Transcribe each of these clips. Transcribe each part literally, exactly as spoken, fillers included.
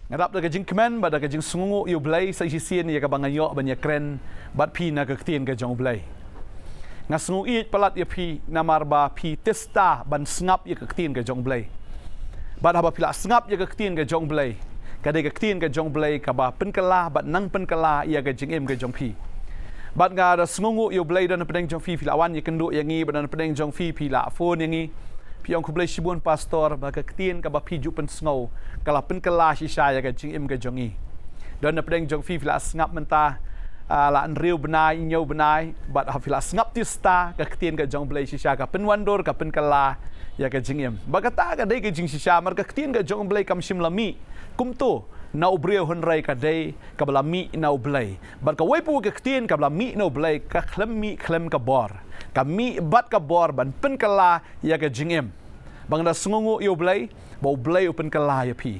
Nga dap da ka jingkmen bad da ka jingsngewnguh ïa U Blei sa shisien ïa kaba nga ïoh ban ïakren bad phi na ka ktien ka jong U Blei. Nga sngew ïeit palat ïa phi namar ba phi tista ban sngap ïa ka ktien ka jong U Blei. Bad haba phi la sngap ïa ka ktien ka jong U Blei, ka dei ka ktien ka jong U Blei kaba pynkylla bad nang pynkylla ïa ka jingim ka jong phi. Bad nga da sngewnguh ïa U Blei don na pdeng jong phi, phi la wan ïakynduh ïa ngi, bad don na pdeng jong phi, phi la phone ïa ngi. Phi ong khublei shibun pastor, ba ka ktien kaba phi ju pynsngew ka la pynkylla shisha ïa ka jingim ka jong ngi. Don na pdeng jong phi, phi la sngap mynta, ah, la hynriew bnai, hynñiew bnai, bad ha phi la sngap tista ka ktien ka jong U Blei shisha ka pynwandur, ka pynkylla ïa ka jingim. Ba kata ka dei ka jingshisha, namar ka ktien ka jong U Blei kam shym la mih kumto na u briew, hynrei ka dei kaba la mih na U Blei. Bad kawei pat ka ktien kaba la mih na U Blei ka khlem mih khlem ka bor. Ka mih bad ka bor ban pynkylla ïa ka jingim. Ba nga da sngewnguh ïa U Blei, ba U Blei u pynkylla ïa phi.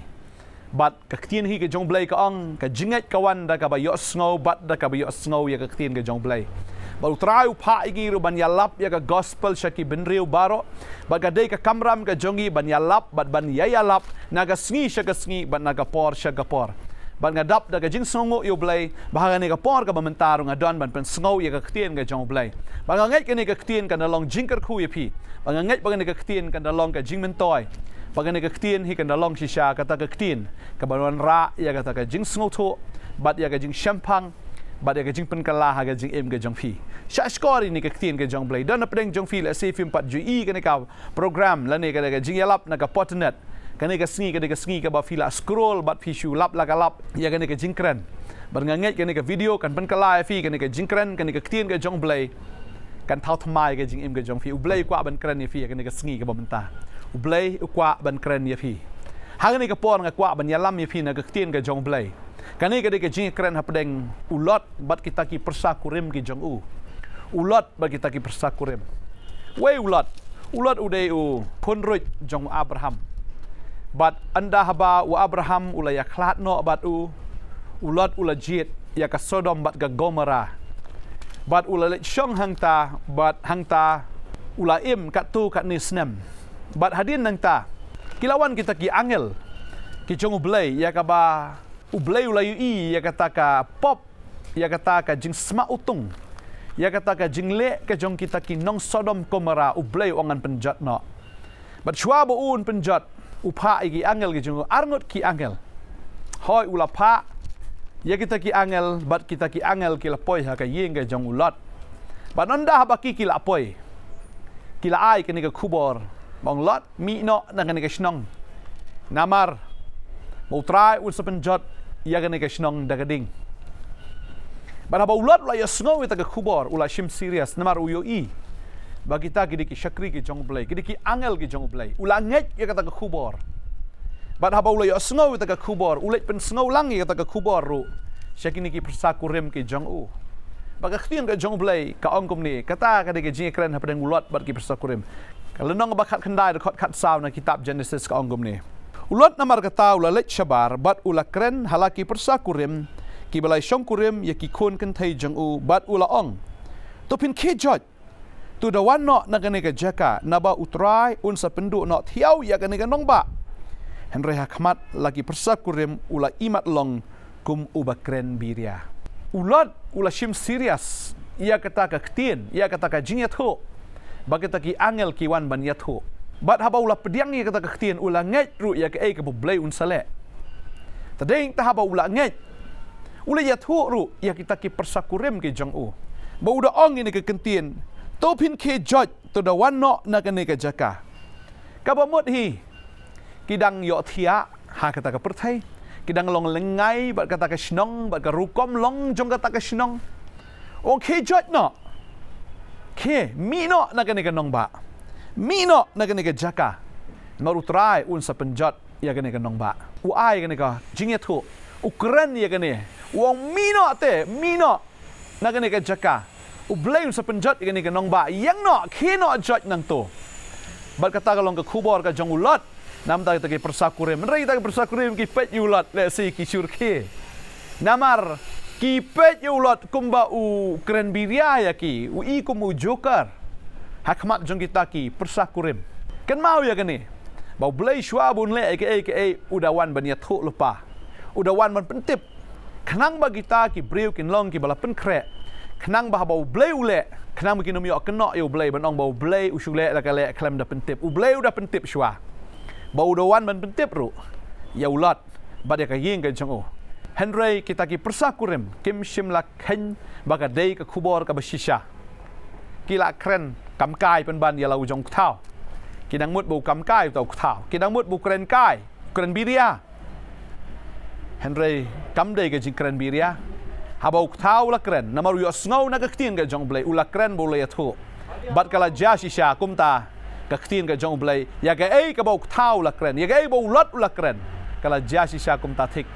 Bad ka ktien hi ka jong U Blei ka ong, ka jingngeit ka wan da kaba ïohsngew bad da kaba ïohsngew ïa ka ktien ka jong U Blei. Bad U Trai u phah ïa ngi ruh ban ïalap ïa ka gospel sha ki bynriew baroh. Bad ka dei ka kamram ka jong ngi ban ïalap bad ban ïa ïalap na ka sngi sha ka sngi bad na ka por sha ka por. Bad nga dap da ka jingsngewnguh ïa U Blei ba ha kane ka por kaba mynta ruh nga don ban pynsngew ïa ka ktien ka jong U Blei. Bad nga ngeit kane ka ktien kan da long jingkyrkhu ïa phi. Bad nga ngeit ba kane ka ktien kan da long ka jingmyntoi. Ba kane ka ktien hi kan da long shisha kata ka ktien kaba wanrah ïa kata ka jingsngewthuh bad ïa ka jingshemphang bad ïa ka jingpynkylla ha ka jingim ka jong phi. Sha shkor ïa kane ka ktien ka jong U Blei, don na pdeng jong phi lehse phim pat ju ïohi kane ka program lane kane ka jingïalap na ka Potternet. Kane ka sngi, kane ka sngi kaba phi la scroll bad phi shu lap la ka lap ïa kane ka jingkren. Bad nga ngeit kane ka video kan pynkylla ïa phi, kane ka jingkren, kane ka ktien ka jong U Blei kan thaw thymmai ïa ka jingim ka jong phi. U Blei u kwah ban kren ïa phi ïa kane ka sngi kaba mynta. U Blei u kwah ban kren ïa phi. Ha kane ka por nga kwah ban ïalam ïa phi na ka ktien ka jong U Blei. Kane ka dei ka jingkren hapdeng u Lot bad kita ki pyrsa kurim ki jong u. U Lot bad kita ki pyrsa kurim. Wei u Lot? U Lot u dei u khun ruh jong u Abraham. Bad ynda haba u Abraham u la ïakhlad noh bad u, u Lot u la jied ïa ka Sodom bad ka Gomorrah. Bad u la leit shong hangta, bad hangta u la im katto katne snem. Bad hadien nangta ki la wan kita ki angel ki jong U Blei ïa kaba U Blei u la ïohi ïa kata ka pop, ïa kata ka jingsma utung, ïa kata ka jingleh ka jong kita ki nong Sodom Gomorrah, U Blei u ong ngan pynjot noh. Bad shuwa ba un pynjot, u phah ïa ki angel ki jong u, arngut ki angel. Hooid u la phah ïa kita ki angel, bad kita ki angel ki la poi ha ka ïing ka jong u Lot. Bad ynda haba ki ki la poi, ki la ai kane ka khubor ba ong Lot, mih noh na kane ka shnong. Namar ba U Trai un sa pynjot ïa kane ka shnong da ka ding. Bad haba u Lot u la ïohsngew ïa kata ka khubor u la shim serious namar u ïohi ba kita ki dei ki shakri ki jong U Blei, ki dei ki angel ki jong U Blei. U la ngeit ïa kata ka khubor. Bad haba u la ïohsngew ïa kata ka khubor u leit pynsngew lang ïa kata ka khubor ruh sha kine ki pyrsa kurim ki jong u. Bad ka ktien ka jong U Blei ka ong kumne, kata ka dei ka jingkren hapdeng u Lot bad ki pyrsa kurim. Ka lynnong ba khatkhyndai dkhot khatsaw na kitab Genesis ka ong kumne. U Lot namar kata u la leit shabar bad u la kren ha la ki pyrsa kurim kiba la shongkurim ïa ki khun kynthei jong u bad u la ong, to phin khie joit, to da wan noh na kane ka jaka, naba U Trai un sa pynduh noh thiaw ïa kane ka nongbah. Hynrei ha khmat la ki pyrsa kurim u la imat long kum uba kren biria. U Lot u la shim serious ïa kata ka ktien, ïa kata ka jingïathuh ba kita ki angel ki wan ban ïathuh. Bad haba u la pdiang ïa kata ka ktien u la ngeit ruh ïa kaei kaba U Blei un sa leh. Te dei ta haba u la ngeit u la ïathuh ruh ïa kita ki pyrsa kurim ki jong u ba u da ong ïa kane ka ktien, to phin khie joit, to da wan noh na kane ka jaka. Kaba mut hi ki dang ïohthiah ha kata ka pyrthei, ki dang long lyngngai bad kata ka shnong bad ka rukom long jong kata ka shnong. Ong khie joit noh, khie mih noh na kane ka nongbah, mih noh na kane ka jaka. Namar U Trai un sa pynjot ïa kane ka nongbah. U ai kane ka jingïathuh, u kren ïa kane, u ong mih noh te, mih noh na kane ka jaka. U Blei un sa pynjot ïa kane ka nongbah, ïeng noh, khie noh joit nangto. Bad kata ka long ka khubor ka jong u Lot. Namar kita ki pyrsa kurim, hynrei kita ki pyrsa kurim ki peit ïa u Lot lehse ki shu rkhie. Namar ki peit ïa u Lot kumba u kren biria ïa ki, u i kum u joker ha khmat jong kita ki pyrsa kurim. Kynmaw ïa kane, ba U Blei shuwa ba un leh ïa kaei kaei u da wan ban ïathuh lypa. U da wan ban pyntip. Khnang ba kita ki briew kin long kiba la pynkhreh. Khnang ba haba U Blei u leh, khnang ba kin ym ïoh kynnoh ïa U Blei ban ong ba U Blei u shu leh da ka leh khlem da pyntip. U Blei u da pyntip shuwa. Ba u da wan ban pyntip ruh ïa u Lot bad ïa ka ïing ka jong u. Hynrei kita ki pyrsa kurim kim shym la kheiñ ba ka dei ka khubor kaba shisha. Ki la kren kam kai pynban ïa la u jong u kthaw. Ki dang mut ba u kam kai uta u kthaw. Ki dang mut ba u kren kai, u kren biria. Hynrei kam dei ka jingkren biria. Haba u kthaw u la kren, namar u ïohsngew na ka ktien ka jong U Blei, u la kren ba u la ïathuh. Bad ka la jia shisha kumta ka ktien ka jong U Blei, ïa kaei kaba u kthaw u la kren, ïa kaei ba u Lot u la kren, ka la jia shisha kumta thik.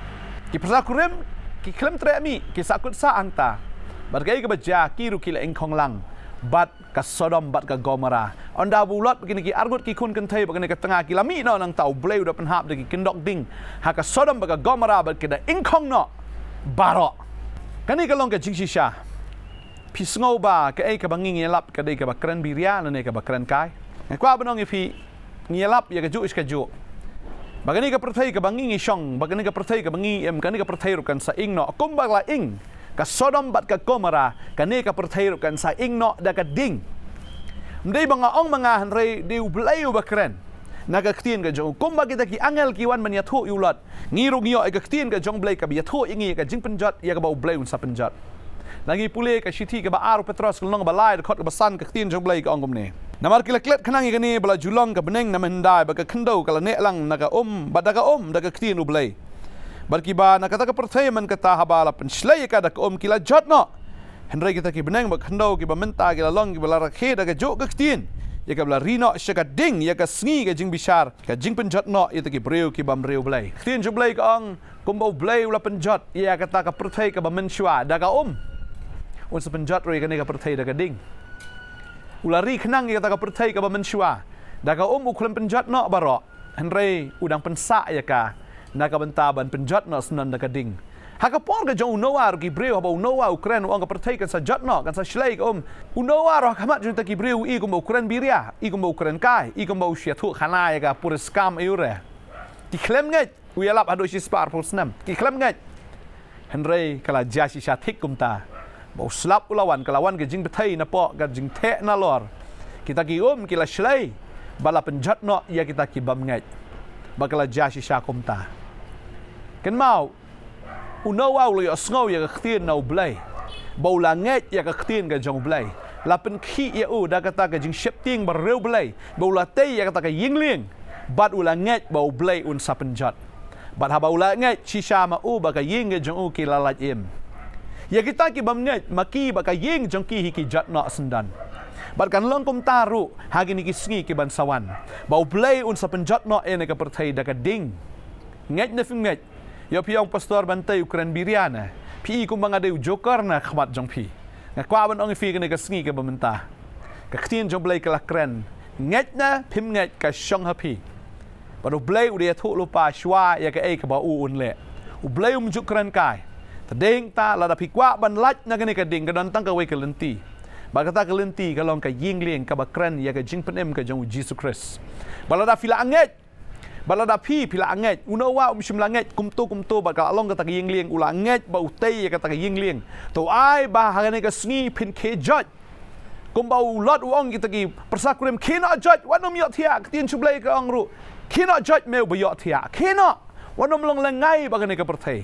Ki pyrsa kurim ki khlem treh mih, ki sahkut sah hangta. Bad kaei kaba jia, ki ruh ki la ingkhong lang bad ka Sodom bad ka Gomora. Ynda ba u Lot bad kine ki arngut ki khun kynthei bad kane ka tnga ki la mih noh nangta, U Blei u da pynhap da ki kyndok ding ha ka Sodom bad ka Gomora bad ki da ingkhong noh baroh. Kane ka long ka jingshisha. Phi sngew ba kaei kaba ngi ngi ïalap ka dei kaba kren biria lane kaba kren kai? Nga kwah ban ong ïa phi, ngi ïalap ïa kajuh shi kajuh. Ba kane ka pyrthei kaba ngi ngi shong, ba kane ka pyrthei kaba ngi im, kane ka pyrthei ruh kan sa ing noh kumba la ing ka Sodom bad ka Gomora. Kane ka pyrthei ruh kan sa ing noh da ka ding. Ym dei ba nga ong ma nga, hynrei dei U Blei uba kren na ka ktien ka jong u. Kumba kita ki angel ki wan ban ïathuh ïa u Lot, ngi ruh ngi ïoh ïa ka ktien ka jong U Blei kaba ïathuh ïa ngi ïa ka jingpynjot ïa kaba U Blei un sa pynjot. Lada ngi pule ka shithi kaba ar u Petros ka lynnong ba lai, dkhot kaba san, ka ktien jong U Blei ka ong kumne: Namar ki la klet khnang ïa kane ba la ju long ka bneng na mynhyndai, ba ka khyndew ka la neh lang na ka um, bad da ka um da ka ktien U Blei. Bad kiba na kata ka pyrthei man kata, haba la pynshlei ïa ka da ka um, ki la jot noh. Hynrei kita ki bneng bad khyndew kiba mynta ki la long kiba la rakhe da kajuh ka ktien, ïa kaba la ri noh sha ka ding, ïa ka sngi ka jingbishar, ka jingpynjot noh ïa kita ki briew ki bym riewblei. Ktien jong U Blei ka ong, kumba U Blei u la pynjot ïa kata ka pyrthei kaba mynshuwa da ka um, un sa pynjot ruh ïa kane ka pyrthei da ka ding. U la ri khnang ïa kata ka pyrthei kaba mynshuwa da ka um, u khlem pynjot noh baroh. Hynrei u dang pynsah ïa ka na ka bynta ban pynjot noh syndon da ka ding. Ha ka por ka jong u Noah ruh ki briew, haba u Noah u kren, u ong ka pyrthei kan sa jot noh, kan sa shlei ka um. U Noah ruh ha khmat jong kita ki briew u i kumba u kren biria, i kumba u kren kai, i kumba u shu ïathuh khana ïa ka puriskam ïa u re. Ki khlem ngeit, u ïalap haduh shispah arphew snem. Ki khlem ngeit. Hynrei ka la jia shisha thik kumta. Ba u slap u la wan, ka la wan ka jingbthei napoh ka jingtheh nalor. Kita ki um ki la shlei bad la pynjot noh ïa kita ki bym ngeit. Ba ka la jia shisha kumta. Kynmaw, u Noah u la ïohsngew ïa ka ktien na U Blei. Ba u la ngeit ïa ka ktien ka jong U Blei. La pynkhih ïa u da kata ka jingsheptieng ba riewblei. Ba u la tei ïa kata ka ïing lieng. Bad u la ngeit ba U Blei un sa pynjot. Bad haba u la ngeit shisha ma u bad ka ïing ka jong u ki la lait im. Ïa kita ki bym ngeit ma ki bad ka ïing jong ki hi ki jot noh syndon. Bad kan long kumta ruh ha kine ki sngi ki ban sa wan. Ba U Blei un sa pynjot noh ïa kane ka pyrthei da ka ding. Ngeit ne phim ngeit? Ïoh phi ong, Pastor Bantei u kren biria ne. Phi i kumba nga dei u joker na khmat jong phi. Nga kwah ban ong ïa phi kane ka sngi kaba mynta, ka ktien jong U Blei ka la kren. Ngeit ne phim ngeit ka shong ha phi. Bad U Blei u da ïathuh lypa shuwa ïa kaei kaba u un leh. U Blei um ju kren kai. Te dei hangta lada phi kwah ban lait na kane ka ding, ka don tang kawei ka lynti. Bad kata ka lynti ka long ka ïing lieng kaba kren ïa ka jingpynim ka jong U Jisu Khrist. Bad lada phi la ngeit, bad lada phi, phi la ngeit, u Noah um shym la ngeit kumto kumto, bad ka la long kata ka ïing lieng, u la ngeit ba u tei ïa kata ka ïing lieng. To ai ba ha kane ka sngi phin khie joit. Kumba u Lot u ong kita ki pyrsa kurim, khie noh joit, wat nym ïohthiah. Ka ktien jong U Blei ka ong ruh, khie noh joit, me uba ïohthiah, khie noh. Wat nym long lyngngai bad kane ka pyrthei.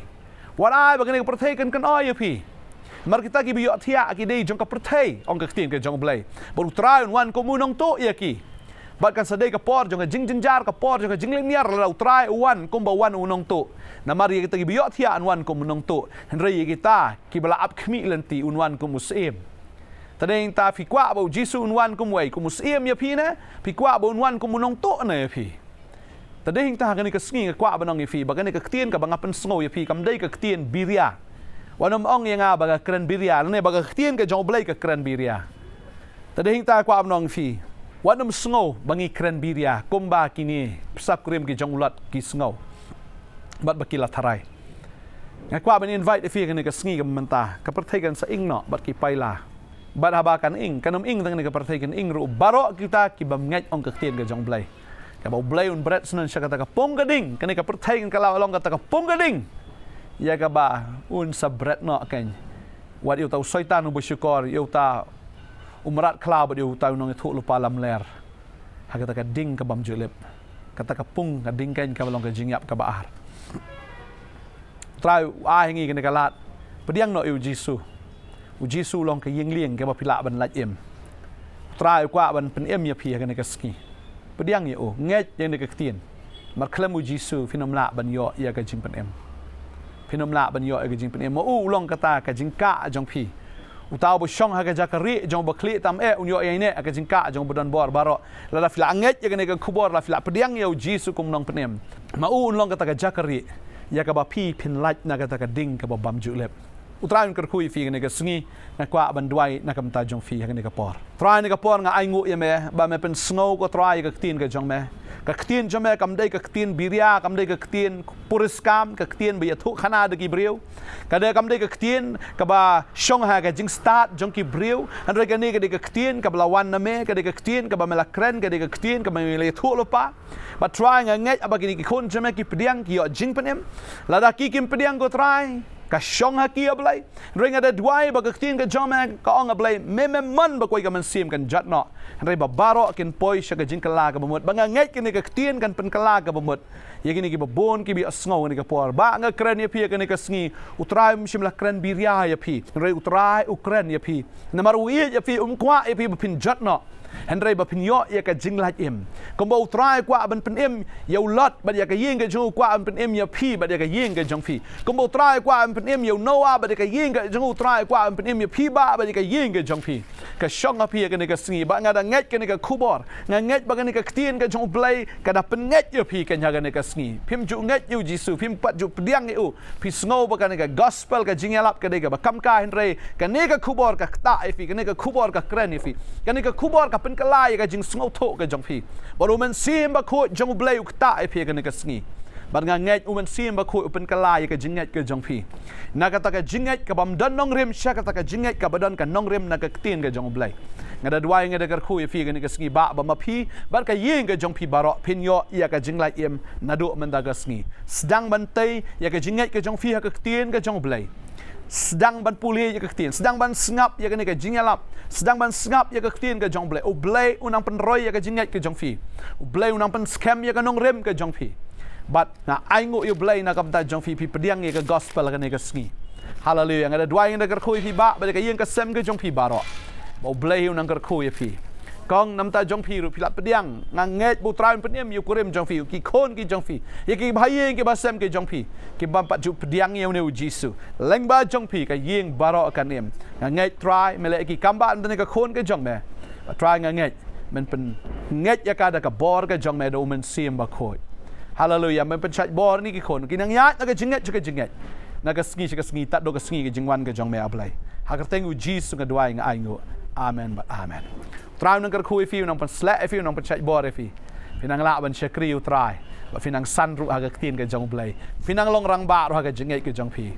Wat ai ba kane ka pyrthei kan kynnoh ïa phi. Namar kita kiba ïohthiah ki dei jong ka pyrthei, ong ka ktien ka jong U Blei. Bad U Trai un wan kum u nongtuh ïa ki. Bad kan sa dei ka por jong ka jingjynjar, ka por jong ka jinglynñiar, lada U Trai u wan kumba wan u nongtuh. Namar ïa kita kiba ïohthiah un wan kum u nongtuh. Hynrei ïa kita kiba la ap khmih lynti un wan kum u syiem. Te dei hangta, phi kwah ba U Jisu un wan kum uei, kum u syiem ïa phi ne? Phi kwah ba un wan kum u nongtuh ne ïa phi? Te dei hangta ha kane ka sngi nga kwah ban ong ïa phi ba kane ka ktien kaba nga pynsngew ïa phi kam dei ka ktien biria. Wat nym ong ïa nga ba ka kren biria, lane ba ka ktien ka jong U Blei ka kren biria. Te dei hangta nga kwah ban ong ïa phi, wat nym sngew ba ngi kren biria kumba kine pyrsa kurim ki jong u Lot ki sngew. Bad ba ki la tharai. Nga kwah ban invite ïa phi ha kane ka sngi kaba mynta, ka pyrthei kan sa ing noh bad ki paila. Bad haba kan ing, kan ym ing tang kane ka pyrthei, kan ing ruh baroh kita ki bym ngeit, ong ka ktien ka jong U Blei. Kaba U Blei un bret syndon sha kata ka pung ka ding, kane ka pyrthei kan ka la long kata ka pung ka ding. ïa kaba un sa bret noh kein. Wat ïa uta u Soitan uba shukor, ïa uta u mrad khlaw bad ïa uta u nongïathuhlypa lamler ha kata ka ding ka bym ju lip. Kata ka pung ka ding kein kaba long ka jingïap kaba ar. U Trai u ai ha ngi kane ka lad. Pdiang noh ïa u Jisu. U Jisu u long ka ïing lieng kaba phi lah ban lait im. U Trai u kwah ban pynim ïa phi ha kane ka sngi. Pdiang ïa u, ngeit ïa kane ka ktien. Namar khlem u Jisu phin ym lah ban ïoh ïa ka jingpynim. Phin ym lah ban ïoh ïa ka jingpynim. Ma u u long kata ka jingkah jong phi. Uta uba shong ha ka jaka rieh jong uba khlieh tam eh, un ïoh ïa ine ha ka jingkah jong uba don bor baroh. Lada phi la ngeit ïa kane ka khubor, lada phi la pdiang ïa u Jisu kum u nongpynim, ma u un long kata ka jaka rieh ïa kaba phi phin lait na kata ka ding kaba bym ju lip. U Trai un kyrkhu ïa phi kane ka sngi. Nga kwah ban duwai na ka bynta jong phi ha kane ka por. Trai, ha kane ka por nga ainguh ïa me ba me pynsngew, ko Trai, ïa ka ktien ka jong me. Ka ktien jong me kam dei ka ktien biria, kam dei ka ktien puriskam, ka ktien ba ïathuhkhana da ki briew. Ka dei, kam dei ka ktien kaba shong ha ka jingstad jong ki briew. Hynrei kane ka dei ka ktien kaba la wan na me, ka dei ka ktien kaba me la kren, ka dei ka ktien kaba me la ïathuhlypa. Bad Trai, nga ngeit ba kine ki khun jong me ki pdiang, ki ïoh jingpynim. Lada ki kim pdiang, ko Trai, ka shong ha ki, A Blei. Hynrei nga da duwai ba ka ktien ka jong me ka ong, A Blei, me, me mon ba kawei ka mynsiem kan jot noh. Hynrei ba baroh kin poi sha ka jingkylla kaba mut. Ba nga ngeit kane ka ktien kan pynkylla kaba mut ïa kine kiba bun kiba ïohsngew ha kane ka por. Bah, nga kren ïa phi ha kane ka sngi. U Trai um shym la kren biria ïa phi. Hynrei u Trai u kren ïa phi. Namar u ïeit ïa phi, um kwah ïa phi ba phin jot noh. Hynrei ba phin ïoh ïa ka jinglait im. Kumba u Trai u kwah ban pynim ïa u Lot bad ïa ka ïing ka jong u, u kwah ban pynim ïa phi bad ïa ka ïing ka jong phi. Kumba u Trai u kwah ban pynim ïa u Noah bad ïa ka ïing ka jong u, u Trai u kwah ban pynim ïa phi, Bah, bad ïa ka ïing ka jong phi. Ka shong ha phi ha kane ka sngi. Bah, nga da ngeit kane ka khubor. Nga ngeit ba kane ka ktien ka jong U Blei ka da pynngeit ïa phi kein ha kane ka sngi. Phim ju ngeit ïa u Jisu, phim pat ju pdiang ïa u. Phi sngew ba kane ka gospel, ka jingïalap, ka dei kaba kham kha, hynrei kane ka khubor ka ktah ïa phi, kane ka khubor ka kren ïa phi. Kane ka khubor ka pynkylla ïa ka jingsngewthuh ka jong phi. Bad U Mynsiem Bakhuid jong U Blei u ktah ïa phi ha kane ka sngi. Bad nga ngeit U Mynsiem Bakhuid u pynkylla ïa ka jingngeit ka jong phi. Na kata ka jingngeit ka bym don nongrim sha kata ka jingngeit kaba don ka nongrim na ka ktien ka jong U Blei. Nga da duwai, nga da kyrkhu ïa phi ha kane ka sngi, Bah, ba ma phi bad ka ïing ka jong phi baroh phin ïoh ïa ka jinglait im naduh mynta ka sngi. Sdang ban tei ïa ka jingngeit ka jong phi ha ka ktien ka jong U Blei. Sdang ban pule ïa ka ktien, sdang ban sngap ïa kane ka jingïalap, sdang ban sngap ïa ka ktien ka jong U Blei. U Blei u nang pynroi ïa ka jingngeit ka jong phi. U Blei u nang pynskhem ïa ka nongrim ka jong phi. Bad nga ainguh ïa U Blei na ka bynta jong phi, phi pdiang ïa ka gospel ha kane ka sngi. Haleluia. Nga da duwai, nga da kyrkhu ïa phi, Bah, bad ïa ka ïing ka sem ka jong phi baroh. Ba U Blei u nang kyrkhu ïa phi. Kong, na ka bynta jong phi ruh phi la pdiang. Nga ngeit ba U Trai un pynim ïa u kurim jong phi, ïa ki khun ki jong phi, ïa ki bahaïing ki bahasem ki jong phi, ki bym pat ju pdiang ïa une U Jisu. Lyngba jong phi ka ïing baroh kan im. Nga ngeit, Trai, me la ai ki kam bah na kane ka khun ka jong me. Ba Trai, nga ngeit men pynngeit ïa ka da ka bor ka jong me da U Mynsiem Bakhuid. Haleluia. Men pynshait bor ïa kine ki khun, ki nang ïaid na ka jingngeit sha ka jingngeit, na ka sngi sha ka sngi, tad haduh ka sngi ka jingwan ka jong me, A Blei. Ha ka kyrteng U Jisu nga duwai, nga ainguh. Amen bad amen. U Trai u nang kyrkhu ïa phi, u nang pynshlur ïa phi, u nang pynshait bor ïa phi. Phi nang lah ban shakri U Trai. Bad phi nang san ruh ha ka ktien ka jong U Blei. Phi nang long rangbah ruh ha ka jingngeit ka jong phi.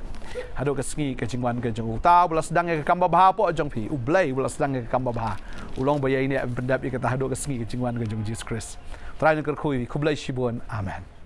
Haduh ka sngi ka jingwan ka jong uta uba la sdang ïa ka kam babha hapoh jong phi. U Blei uba la sdang ïa ka kam babha u long ba ïaineh pyndep ïa kata haduh ka sngi ka jingwan ka jong U Jisu Khrist. U Trai un kyrkhu ïa phi. Khublei shibun. Amen.